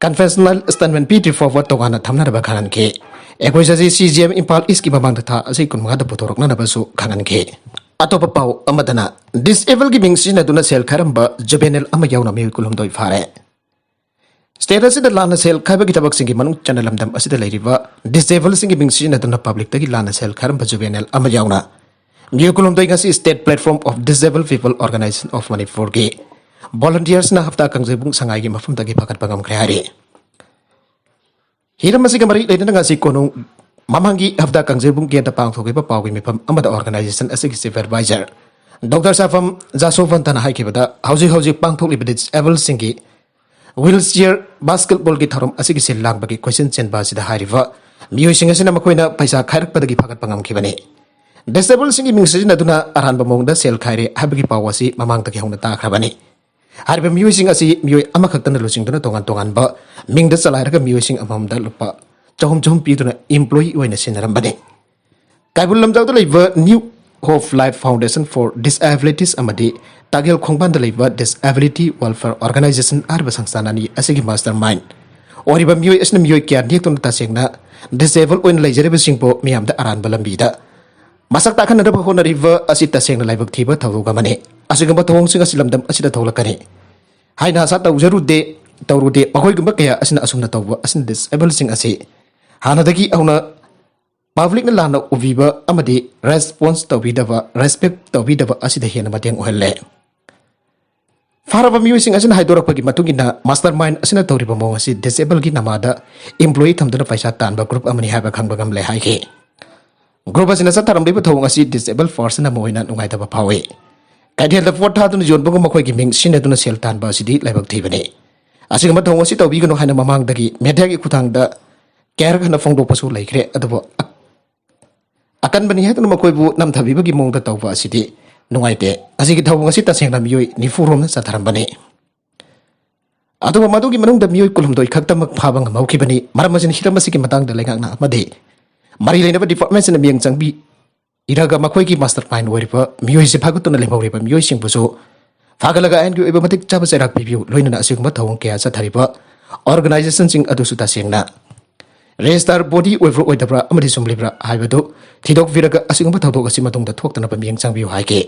confessional statement ꯄꯤꯗ꯭ꯔꯤ ꯐꯥꯎꯕ ꯇꯣꯉꯥꯟꯅ ꯊꯝꯅꯅꯕ ꯈꯪꯍꯟꯈꯤ꯫ Accused ꯑꯁꯤ C J M ꯏꯝꯐꯥꯜ ꯏꯁꯀꯤ ꯃꯃꯥꯡꯗ ꯊꯥ ꯑꯁꯤ ꯀꯨꯟꯃꯉꯥꯗ ꯄꯨꯊꯣꯔꯛꯅꯅꯕꯁꯨ ꯈꯪꯍꯟꯈꯤ꯫ ꯑꯇꯣꯞꯄ ꯄꯥꯎ ꯑꯃꯗꯅ, disableꯒꯤ ꯃꯤꯡ ꯁꯤꯖꯤꯟꯅꯗꯨꯅ ꯁꯦꯜ ꯈꯥꯏꯔꯝꯕ juvenile ꯑꯃ ꯌꯥꯎꯅ ꯃꯤꯑꯣꯏ ꯀꯨꯟꯍꯨꯝꯗꯣꯏ ꯐꯥꯔꯦ꯫ State ꯑꯁꯤꯗ ꯂꯥꯟꯅ ꯁꯦꯜ ꯈꯥꯏꯕꯒꯤ ꯊꯕꯛꯁꯤꯡꯒꯤ ꯃꯅꯨꯡ ꯆꯟꯅ ꯂꯝꯗꯝ ꯑꯁꯤꯗ ꯂꯩꯔꯤꯕ disableꯁꯤꯡꯒꯤ ꯃꯤꯡ ꯁꯤꯖꯤꯟꯅꯗꯨꯅ publicꯇꯒꯤ ꯂꯥꯟꯅ ꯁꯦꯜ ꯈꯥꯏꯔꯝꯕ juvenile ꯑꯃ ꯌꯥꯎꯅ ꯃꯤꯑꯣꯏ ꯀꯨꯟꯍꯨꯝꯗꯣꯏ ꯉꯁꯤ State Platform of Disabled People Organization of Manipurꯒꯤ volunteersꯅ ꯍꯞꯇꯥ ꯀꯥꯡꯖꯩꯕꯨꯡ ꯁꯉꯥꯏꯒꯤ ꯃꯐꯝꯗꯒꯤ ꯐꯒꯠꯄ ꯉꯝꯈ꯭ꯔꯦ ꯍꯥꯏꯔꯤ꯫ ꯍꯤꯔꯝ ꯑꯁꯤꯒ ꯃꯔꯤ ꯂꯩꯅꯅ ꯉꯁꯤ ꯀꯣꯅꯨꯡ ꯃꯃꯥꯡꯒꯤ ꯍꯞꯇꯥ ꯀꯥꯡꯖꯩꯕꯨꯡ ꯀꯦꯟꯗ ꯄꯥꯡꯊꯣꯛꯈꯤꯕ ꯄꯥꯎꯒꯤ ꯃꯤꯐꯝ ꯑꯃꯗ organization ꯑꯁꯤꯒꯤ supervisor Doctor ꯁꯥꯐꯝ ꯖꯥꯁꯣꯚꯟꯇꯅ ꯍꯥꯏꯈꯤꯕꯗ, ꯍꯧꯖꯤꯛ ꯍꯧꯖꯤꯛ ꯄꯥꯡꯊꯣꯛꯂꯤꯕ disabledꯁꯤꯡꯒꯤ wheelchair basketballꯒꯤ ꯊꯧꯔꯝ ꯑꯁꯤꯒꯤ ꯁꯤꯜ ꯂꯥꯡꯕꯒꯤ ꯀꯣꯏꯆꯦꯟ ꯆꯦꯟꯕ ꯑꯁꯤꯗ ꯍꯥꯏꯔꯤꯕ ꯃꯤꯑꯣꯏꯁꯤꯡ ꯑꯁꯤꯅ ꯃꯈꯣꯏꯅ ꯄꯩꯁꯥ ꯈꯥꯏꯔꯛꯄꯗꯒꯤ ꯐꯒꯠꯄ ꯉꯝꯈꯤꯕꯅꯤ꯫ Disabledꯁꯤꯡꯒꯤ ꯃꯤꯡ ꯁꯤꯖꯤꯟꯅꯗꯨꯅ ꯑꯔꯥꯟꯕ ꯃꯑꯣꯡꯗ ꯁꯦꯜ ꯈꯥꯏꯔꯦ ꯍꯥꯏꯕꯒꯤ ꯄꯥꯎ ꯑꯁꯤ ꯃꯃꯥꯡꯗꯒꯤ ꯍꯧꯅ ꯇꯥꯈ꯭ꯔꯕꯅꯤ꯫ ꯍꯥꯏꯔꯤꯕ ꯃꯤꯑꯣꯏꯁꯤꯡ ꯑꯁꯤ ꯃꯤꯑꯣꯏ ꯑꯃꯈꯛꯇꯅ ꯂꯨꯆꯤꯡꯗꯨꯅ ꯇꯣꯉꯥꯟ ꯇꯣꯉꯥꯟꯕ ꯃꯤꯡꯗ ꯆꯂꯥꯏꯔꯒ ꯃꯤꯑꯣꯏꯁꯤꯡ ꯑꯃꯃꯝꯗ ꯂꯨꯄꯥ ꯆꯍꯨꯝ ꯆꯍꯨꯝ ꯄꯤꯗꯨꯅ employee ꯑꯣꯏꯅ ꯁꯤꯟꯅꯔꯝꯕꯅꯤ꯫ ꯀꯩꯕꯨꯜ ꯂꯝꯖꯥꯎꯗ ꯂꯩꯕ New Hope Life Foundation for Disabilities ꯑꯃꯗꯤ ꯇꯥꯒꯦꯜ ꯈꯣꯡꯕꯥꯟꯗ ꯂꯩꯕ Disability Welfare Organization ꯍꯥꯏꯔꯤꯕ ꯁꯪꯁꯊꯥꯟ ꯑꯅꯤ ꯑꯁꯤꯒꯤ mastermind ꯑꯣꯏꯔꯤꯕ ꯃꯤꯑꯣꯏ ꯑꯁꯤꯅ ꯃꯤꯑꯣꯏ ꯀꯌꯥ ꯅꯦꯛꯇꯨꯅ ꯇꯁꯦꯡꯅ disable ꯑꯣꯏꯅ ꯂꯩꯖꯔꯤꯕꯁꯤꯡꯕꯨ ꯃꯤꯌꯥꯝꯗ ꯑꯔꯥꯟꯕ ꯂꯝꯕꯤꯗ ꯃꯁꯛ ꯇꯥꯛꯍꯟꯅꯅꯕ ꯍꯣꯠꯅꯔꯤꯕ ꯑꯁꯤ ꯇꯁꯦꯡꯅ ꯂꯥꯏꯕꯛ ꯊꯤꯕ ꯊꯧꯗꯣꯛ ꯑꯃꯅꯤ꯫ ꯑꯁꯤꯒꯨꯝꯕ ꯊꯧꯑꯣꯡꯁꯤꯡ ꯑꯁꯤ ꯂꯝꯗꯝ ꯑꯁꯤꯗ ꯊꯣꯛꯂꯛꯀꯅꯤ ꯍꯥꯏꯅ ꯑꯁꯥ ꯇꯧꯖꯔꯨꯗꯦ꯫ ꯇꯧꯔꯨꯗꯦ꯫ ꯃꯈꯣꯏꯒꯨꯝꯕ ꯀꯌꯥ ꯑꯁꯤꯅ ꯑꯁꯨꯝꯅ ꯇꯧꯕ ꯑꯁꯤꯅ disabledꯁꯤꯡ ꯑꯁꯤ ꯍꯥꯟꯅꯗꯒꯤ ꯍꯧꯅ publicꯅ ꯂꯥꯟꯅ ꯎꯕꯤꯕ ꯑꯃꯗꯤ response ꯇꯧꯕꯤꯗꯕ, respect ꯇꯧꯕꯤꯗꯕ ꯑꯁꯤꯗ ꯍꯦꯟꯅ ꯃꯇꯦꯡ ꯑꯣꯏꯍꯜꯂꯦ꯫ ꯐꯥꯔꯕ ꯃꯤꯑꯣꯏꯁꯤꯡ ꯑꯁꯤꯅ ꯍꯥꯏꯗꯣꯔꯛꯄꯒꯤ ꯃꯇꯨꯡ ꯏꯟꯅ, mastermind ꯑꯁꯤꯅ ꯇꯧꯔꯤꯕ ꯃꯑꯣꯡ ꯑꯁꯤ disableꯒꯤ ꯅꯃꯥꯗ employee ꯊꯝꯗꯨꯅ ꯄꯩꯁꯥ ꯇꯥꯟꯕ group ꯑꯃꯅꯤ ꯍꯥꯏꯕ ꯈꯪꯕ ꯉꯝꯂꯦ ꯍꯥꯏꯈꯤ꯫ Group ꯑꯁꯤꯅ ꯆꯠꯊꯔꯝꯂꯤꯕ ꯊꯧꯑꯣꯡ ꯑꯁꯤ disable personꯅ ꯑꯃ ꯑꯣꯏꯅ ꯅꯨꯡꯉꯥꯏꯇꯕ ꯐꯥꯎꯏ꯫ ꯀꯩꯊꯦꯜꯗ ꯄꯣꯠ ꯊꯥꯗꯨꯅ ꯌꯣꯟꯕꯒꯨꯝ ꯃꯈꯣꯏꯒꯤ ꯃꯤꯡ ꯁꯤꯖꯤꯟꯅꯗꯨꯅ ꯁꯦꯜ ꯇꯥꯟꯕ ꯑꯁꯤꯗꯤ ꯂꯥꯏꯕꯛ ꯊꯤꯕꯅꯤ꯫ ꯑꯁꯤꯒꯨꯝꯕ ꯊꯧꯑꯣꯡ ꯑꯁꯤ ꯇꯧꯕꯤꯒꯅꯨ ꯍꯥꯏꯅ ꯃꯃꯥꯡꯗꯒꯤ mediaꯒꯤ ꯈꯨꯠꯊꯥꯡꯗ ꯀꯌꯥꯔꯛ ꯍꯟꯅ ꯐꯣꯡꯗꯣꯛꯄꯁꯨ ꯂꯩꯈ꯭ꯔꯦ, ꯑꯗꯨꯕꯨ ꯑꯀꯟꯕꯅꯤ ꯍꯥꯏꯗꯨꯅ ꯃꯈꯣꯏꯕꯨ ꯅꯝꯊꯕꯤꯕꯒꯤ ꯃꯑꯣꯡꯗ ꯇꯧꯕ ꯑꯁꯤꯗꯤ ꯅꯨꯡꯉꯥꯏꯇꯦ꯫ ꯑꯁꯤꯒꯤ ꯊꯧꯑꯣꯡ ꯑꯁꯤ ꯇꯁꯦꯡꯅ ꯃꯤꯑꯣꯏ ꯅꯤꯐꯨ ꯔꯣꯝꯅ ꯆꯠꯊꯔꯝꯕꯅꯤ꯫ ꯑꯗꯨꯕꯨ ꯃꯗꯨꯒꯤ ꯃꯅꯨꯡꯗ ꯃꯤꯑꯣꯏ ꯀꯨꯟꯍꯨꯝꯗꯣꯏ ꯈꯛꯇꯃꯛ ꯐꯥꯕ ꯉꯝꯍꯧꯈꯤꯕꯅꯤ꯫ ꯃꯔꯝ ꯑꯁꯤꯅ ꯍꯤꯔꯝ ꯑꯁꯤꯒꯤ ꯃꯇꯥꯡꯗ ꯂꯩꯉꯥꯛꯅ ꯑꯃꯗꯤ ꯃꯔꯤ ꯂꯩꯅꯕ departmentꯁꯤꯡꯅ ꯃꯤꯠꯌꯦꯡ ꯆꯪꯕꯤꯔꯒ ꯃꯈꯣꯏꯒꯤ mastermind ꯑꯣꯏꯔꯤꯕ ꯃꯤꯑꯣꯏꯁꯤ ꯐꯥꯒꯠꯇꯨꯅ ꯂꯩꯍꯧꯔꯤꯕ ꯃꯤꯑꯣꯏꯁꯤꯡꯕꯨꯁꯨ ꯐꯥꯒꯠꯂꯒ ꯑꯥꯏꯟꯒꯤ ꯑꯣꯏꯕ ꯃꯇꯤꯛ ꯆꯥꯕ ꯆꯩꯔꯥꯛ ꯄꯤꯕꯤꯌꯨ꯫ ꯂꯣꯏꯅꯅ ꯑꯁꯤꯒꯨꯝꯕ ꯊꯧꯑꯣꯡ ꯀꯌꯥ ꯆꯠꯊꯔꯤꯕ organizationꯁꯤꯡ ꯑꯗꯨꯁꯨ ꯇꯁꯦꯡꯅ register body ꯑꯣꯏꯕ꯭ꯔꯥ ꯑꯣꯏꯗꯕ꯭ꯔꯥ ꯑꯃꯗꯤ ꯆꯨꯝꯂꯤꯕ꯭ꯔꯥ ꯍꯥꯏꯕꯗꯨ ꯊꯤꯗꯣꯛꯄꯤꯔꯒ ꯑꯁꯤꯒꯨꯝꯕ ꯊꯧꯗꯣꯛ ꯑꯁꯤ ꯃꯇꯨꯡꯗ ꯊꯣꯛꯇꯅꯕ ꯃꯤꯠꯌꯦꯡ ꯆꯪꯕꯤꯌꯨ ꯍꯥꯏꯈꯤ꯫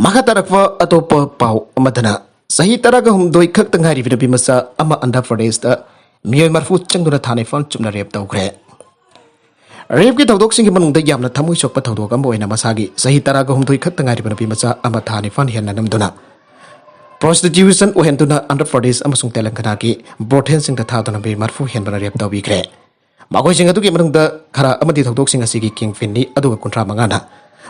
ꯃꯈꯥ ꯇꯥꯔꯛꯄ ꯑꯇꯣꯞꯄ ꯄꯥꯎ ꯑꯃꯗꯅ, ꯆꯍꯤ ꯇꯔꯥꯒ ꯍꯨꯝꯗꯣꯏ ꯈꯛꯇ ꯉꯥꯏꯔꯤꯕ ꯅꯨꯄꯤ ꯃꯆꯥ ꯑꯃ ꯑꯟꯙ꯭ꯔ ꯄ꯭ꯔꯗꯦꯁꯇ ꯃꯤꯑꯣꯏ ꯃꯔꯐꯨ ꯆꯪꯗꯨꯅ ꯊꯥ ꯅꯤꯄꯥꯟ ꯆꯨꯞꯅ rape ꯇꯧꯈ꯭ꯔꯦ꯫ ꯔꯦꯞꯀꯤ ꯊꯧꯗꯣꯛꯁꯤꯡꯒꯤ ꯃꯅꯨꯡꯗ ꯌꯥꯝꯅ ꯊꯃꯣꯏ ꯁꯣꯛꯄ ꯊꯧꯗꯣꯛ ꯑꯃ ꯑꯣꯏꯅ ꯃꯁꯥꯒꯤ ꯆꯍꯤ ꯇꯔꯥꯒ ꯍꯨꯝꯗꯣꯏ ꯈꯛꯇ ꯉꯥꯏꯔꯤꯕ ꯅꯨꯄꯤ ꯃꯆꯥ ꯑꯃ ꯊꯥ ꯅꯤꯄꯥꯟ ꯍꯦꯟꯅ ꯅꯝꯗꯨꯅ ꯄ꯭ꯔꯣꯁꯇꯤꯇ꯭ꯌꯨꯁꯟ ꯑꯣꯏꯍꯟꯗꯨꯅ ꯑꯟꯙ꯭ꯔ ꯄ꯭ꯔꯗꯦꯁ ꯑꯃꯁꯨꯡ ꯇꯦꯂꯪꯒꯅꯥꯒꯤ ꯕ꯭ꯔꯣꯊꯦꯜꯁꯤꯡꯗ ꯊꯥꯗꯨꯅ ꯃꯤ ꯃꯔꯐꯨ ꯍꯦꯟꯕꯅ ꯔꯦꯞ ꯇꯧꯕꯤꯈ꯭ꯔꯦ꯫ ꯃꯈꯣꯏꯁꯤꯡ ꯑꯗꯨꯒꯤ ꯃꯅꯨꯡꯗ ꯈꯔ ꯑꯃꯗꯤ ꯊꯧꯗꯣꯛꯁꯤꯡ ꯑꯁꯤꯒꯤ ꯀꯤꯡ ꯄꯤꯟꯅꯤ, ꯑꯗꯨꯒ ꯀꯨꯟꯊ꯭ꯔꯥ ꯃꯉꯥꯅ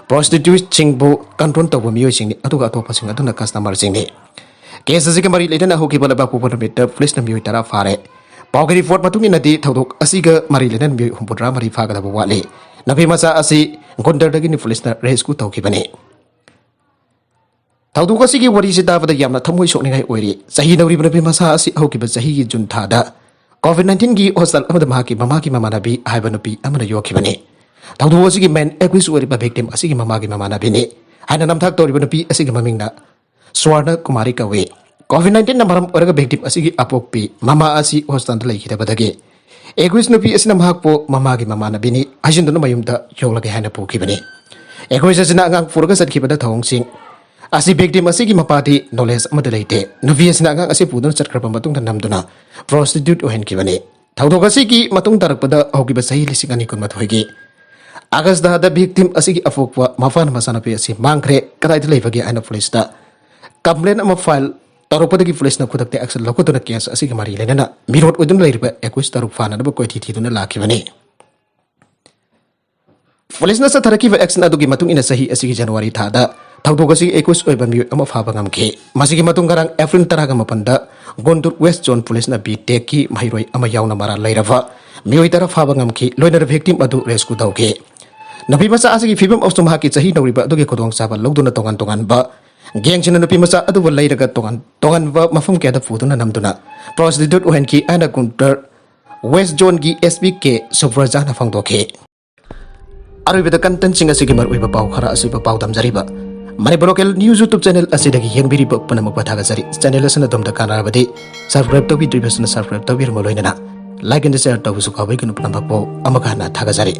ꯄ꯭ꯔꯣꯁꯇꯤꯇ꯭ꯌꯨꯠꯁꯤꯡꯕꯨ ꯀꯟꯇ꯭ꯔꯣꯜ ꯇꯧꯕ ꯃꯤꯑꯣꯏꯁꯤꯡꯅꯤ, ꯑꯗꯨꯒ ꯑꯇꯣꯞꯄꯁꯤꯡ ꯑꯗꯨꯅ ꯀꯁꯇꯃꯔꯁꯤꯡꯅꯤ꯫ ꯀꯦꯁ ꯑꯁꯤꯒ ꯃꯔꯤ ꯂꯩꯅꯅ ꯍꯧꯈꯤꯕ ꯂꯩꯕꯥꯛꯄꯣꯛꯄ ꯅꯨꯃꯤꯠꯇ ꯄꯨꯂꯤꯁꯅ ꯃꯤꯑꯣꯏ ꯇꯔꯥ ꯐꯥꯔꯦ꯫ ꯄꯥꯎꯒꯤ ꯔꯤꯄꯣꯔꯠ ꯃꯇꯨꯡ ꯏꯟꯅꯗꯤ ꯊꯧꯗꯣꯛ ꯑꯁꯤꯒ ꯃꯔꯤ ꯂꯩꯅꯅ ꯃꯤꯑꯣꯏ ꯍꯨꯝꯐꯨꯇꯔꯥ ꯃꯔꯤ ꯐꯥꯒꯗꯕ ꯋꯥꯠꯂꯤ꯫ ꯅꯨꯄꯤ ꯃꯆꯥ ꯑꯁꯤ ꯒꯨꯟꯗꯔꯗꯒꯤꯅꯤ ꯄꯨꯂꯤꯁꯅ ꯔꯦꯁꯀ꯭ꯌꯨ ꯇꯧꯈꯤꯕꯅꯤ꯫ ꯊꯧꯗꯣꯛ ꯑꯁꯤꯒꯤ ꯋꯥꯔꯤꯁꯤ ꯇꯥꯕꯗ ꯌꯥꯝꯅ ꯊꯃꯣꯏ ꯁꯣꯛꯅꯤꯡꯉꯥꯏ ꯑꯣꯏꯔꯤ꯫ ꯆꯍꯤ ꯅꯧꯔꯤꯕ ꯅꯨꯄꯤ ꯃꯆꯥ ꯑꯁꯤ ꯍꯧꯈꯤꯕ ꯆꯍꯤꯒꯤ ꯖꯨꯟ ꯊꯥꯗ ꯀꯣꯚꯤꯗ ꯅꯥꯏꯟꯇꯤꯟꯒꯤ ꯍꯣꯁꯇꯦꯜ ꯑꯃꯗ ꯃꯍꯥꯛꯀꯤ ꯃꯃꯥꯒꯤ ꯃꯃꯥꯟꯅꯕꯤ ꯍꯥꯏꯕ ꯅꯨꯄꯤ ꯑꯃꯅ ꯌꯣꯛꯈꯤꯕꯅꯤ꯫ ꯊꯧꯗꯣꯛ ꯑꯁꯤꯒꯤ ꯃꯦꯟ ꯑꯦꯀ꯭ꯌꯨꯁ ꯑꯣꯏꯔꯤꯕ ꯚꯤꯛꯇꯤꯝ ꯑꯁꯤꯒꯤ ꯃꯃꯥꯒꯤ ꯃꯃꯥꯟꯅꯕꯤꯅꯤ ꯍꯥꯏꯅ ꯅꯝꯊꯥꯛ ꯇꯧꯔꯤꯕ ꯅꯨꯄꯤ ꯑꯁꯤꯒꯤ ꯃꯃꯤꯡꯅ ꯁ꯭ꯋꯔꯅ ꯀꯨꯃꯥꯔꯤ ꯀꯧꯏ꯫ ꯀꯣꯚꯤꯗ ꯅꯥꯏꯟꯇꯤꯟꯅ ꯃꯔꯝ ꯑꯣꯏꯔꯒ ꯚꯤꯛꯇꯤꯝ ꯑꯁꯤꯒꯤ ꯑꯄꯣꯛꯄꯤ ꯃꯃꯥ ꯑꯁꯤ ꯍꯣꯁꯇꯦꯜꯗ ꯂꯩꯈꯤꯗꯕꯗꯒꯤ ꯑꯦꯀ꯭ꯌꯨꯁ ꯅꯨꯄꯤ ꯑꯁꯤꯅ ꯃꯍꯥꯛꯄꯨ ꯃꯃꯥꯒꯤ ꯃꯃꯥꯟꯅꯕꯤꯅꯤ ꯍꯥꯏꯖꯤꯟꯗꯨꯅ ꯃꯌꯨꯝꯗ ꯌꯣꯛꯂꯒꯦ ꯍꯥꯏꯅ ꯄꯨꯈꯤꯕꯅꯤ꯫ ꯑꯦꯀ꯭ꯌꯨꯁ ꯑꯁꯤꯅ ꯑꯉꯥꯡ ꯄꯨꯔꯒ ꯆꯠꯈꯤꯕꯗ ꯊꯧꯑꯣꯡꯁꯤꯡ ꯑꯁꯤ ꯚꯤꯛꯇꯤꯝ ꯑꯁꯤꯒꯤ ꯃꯄꯥꯗꯤ ꯅꯣꯂꯦꯖ ꯑꯃꯠꯇ ꯂꯩꯇꯦ꯫ ꯅꯨꯄꯤ ꯑꯁꯤꯅ ꯑꯉꯥꯡ ꯑꯁꯤ ꯄꯨꯗꯨꯅ ꯆꯠꯈ꯭ꯔꯕ ꯃꯇꯨꯡꯗ ꯅꯝꯗꯨꯅ ꯄ꯭ꯔꯣꯁꯇꯤꯇ꯭ꯌꯨꯠ ꯑꯣꯏꯍꯟꯈꯤꯕꯅꯤ꯫ ꯊꯧꯗꯣꯛ ꯑꯁꯤꯒꯤ ꯃꯇꯨꯡ ꯇꯥꯔꯛꯄꯗ ꯍꯧꯈꯤꯕ ꯆꯍꯤ ꯂꯤꯁꯤꯡ ꯑꯅꯤ ꯀꯨꯟꯃꯥꯊꯣꯏꯒꯤ ꯑꯥꯒꯁꯇ ꯚꯤꯛꯇꯤꯝ ꯑꯁꯤꯒꯤ ꯑꯄꯣꯛꯄ ꯃꯄꯥꯅ ꯃꯆꯥꯅꯨꯄꯤ ꯑꯁꯤ ꯃꯥꯡꯈ꯭ꯔꯦ, ꯀꯗꯥꯏꯗ ꯂꯩꯕꯒꯦ ꯍꯥꯏꯅ ꯄꯨꯂꯤꯁꯇ ꯀꯝꯄ꯭ꯂꯦꯟ ꯑꯃ ꯐꯥꯏꯜ ꯇꯧꯔꯛꯄꯗꯒꯤ ꯄꯨꯂꯤꯁꯅ ꯈꯨꯗꯛꯇ ꯑꯦꯛꯁꯟ ꯂꯧꯈꯠꯇꯨꯅ ꯀꯦꯁ ꯑꯁꯤꯒꯤ ꯃꯔꯤ ꯂꯩꯅꯅ ꯃꯤꯔꯣꯠ ꯑꯣꯏꯗꯨꯅ ꯂꯩꯔꯤꯕ ꯑꯦꯀ꯭ꯌꯨꯁ ꯇꯔꯨꯛ ꯐꯥꯅꯅꯕ ꯀꯣꯏꯊꯤ ꯊꯤꯗꯨꯅ ꯂꯥꯛꯈꯤꯕꯅꯤ꯫ ꯄꯨꯂꯤꯁꯅ ꯆꯠꯊꯔꯛꯈꯤꯕ ꯑꯦꯛꯁꯟ ꯑꯗꯨꯒꯤ ꯃꯇꯨꯡ ꯏꯟꯅ ꯆꯍꯤ ꯑꯁꯤꯒꯤ ꯖꯅꯋꯥꯔꯤ ꯊꯥꯗ ꯊꯧꯗꯣꯛ ꯑꯁꯤꯒꯤ ꯑꯦꯀ꯭ꯌꯨꯁ ꯑꯣꯏꯕ ꯃꯤꯑꯣꯏ ꯑꯃ ꯐꯥꯕ ꯉꯝꯈꯤ꯫ ꯃꯁꯤꯒꯤ ꯃꯇꯨꯡ ꯉꯔꯥꯡ ꯑꯦꯄ꯭ꯔꯤꯜ ꯇꯔꯥꯒ ꯃꯥꯄꯟꯗ ꯒꯨꯟꯇꯨꯔ ꯋꯦꯁ ꯖꯣꯟ ꯄꯨꯂꯤꯁꯅ ꯕꯤ ꯇꯦꯛꯀꯤ ꯃꯍꯩꯔꯣꯏ ꯑꯃ ꯌꯥꯎꯅ ꯃꯔꯥꯜ ꯂꯩꯔꯕ ꯃꯤꯑꯣꯏ ꯇꯔꯥ ꯐꯥꯕ ꯉꯝꯈꯤ꯫ ꯂꯣꯏꯅꯅ ꯚꯤꯛꯇꯤꯝ ꯑꯗꯨ ꯔꯦꯁꯀ꯭ꯌꯨ ꯇꯧꯈꯤ꯫ ꯅꯨꯄꯤ ꯃꯆꯥ ꯑꯁꯤꯒꯤ ꯐꯤꯕꯝ ꯑꯃꯁꯨꯡ ꯃꯍꯥꯛꯀꯤ ꯆꯍꯤ ꯅꯧꯔꯤꯕ ꯑꯗꯨꯒꯤ ꯈꯨꯗꯣꯡꯆꯥꯕ ꯂꯧꯗꯨꯅ ꯇꯣꯉꯥꯟ ꯇꯣꯉꯥꯟꯕ ꯒꯦꯡꯁꯤꯡꯅ ꯅꯨꯄꯤ ꯃꯆꯥ ꯑꯗꯨꯕꯨ ꯂꯩꯔꯒ ꯇꯣꯉꯥꯟ ꯇꯣꯉꯥꯟꯕ ꯃꯐꯝ ꯀꯌꯥꯗ ꯄꯨꯗꯨꯅ ꯅꯝꯗꯨꯅ ꯄ꯭ꯔꯣꯁꯇꯤꯇ꯭ꯌꯨꯠ ꯑꯣꯏꯍꯟꯈꯤ ꯍꯥꯏꯅ ꯒꯨꯟꯇꯔ ꯋꯦꯁ ꯖꯣꯟꯒꯤ ꯑꯦꯁ ꯄꯤ ꯀꯦ ꯁꯨꯕ꯭ꯔꯖꯥꯅ ꯐꯣꯡꯗꯣꯛꯈꯤ꯫ ꯑꯔꯣꯏꯕꯗ ꯀꯟꯇꯦꯟꯁꯤꯡ ꯑꯁꯤꯒꯤ ꯃꯔꯨꯑꯣꯏꯕ ꯄꯥꯎ ꯈꯔ ꯑꯁꯤꯕꯨ ꯄꯥꯎꯗꯝꯖꯔꯤꯕ ꯃꯅꯤꯄꯨꯔ ꯂꯣꯀꯦꯜ ꯅ꯭ꯌꯨꯁ ꯌꯨꯇ꯭ꯌꯨꯕ ꯆꯦꯅꯦꯜ ꯑꯁꯤꯗꯒꯤ ꯌꯦꯡꯕꯤꯔꯤꯕ ꯄꯨꯝꯅꯃꯛꯄꯨ ꯊꯥꯒꯠꯆꯔꯤ꯫ ꯆꯦꯅꯦꯜ ꯑꯁꯤꯅ ꯑꯗꯣꯝꯗ ꯀꯥꯟꯅꯔꯕꯗꯤ ꯁꯕꯁꯀ꯭ꯔꯥꯏꯕ ꯇꯧꯕꯤꯗ꯭ꯔꯤꯕꯁꯤꯅ ꯁꯕꯁꯀ꯭ꯔꯥꯏꯕ ꯇꯧꯕꯤꯔꯝꯃ ꯂꯣꯏꯅꯅ ꯂꯥꯏꯛ ꯑꯦꯟ ꯁꯤꯌꯔ ꯇꯧꯕꯁꯨ ꯀꯥꯎꯕꯤꯒꯅꯨ꯫ ꯄꯨꯝꯅꯃꯛꯄꯨ ꯑꯃꯨꯛꯀ ꯍꯟꯅ ꯊꯥꯒꯠꯆꯔꯤ꯫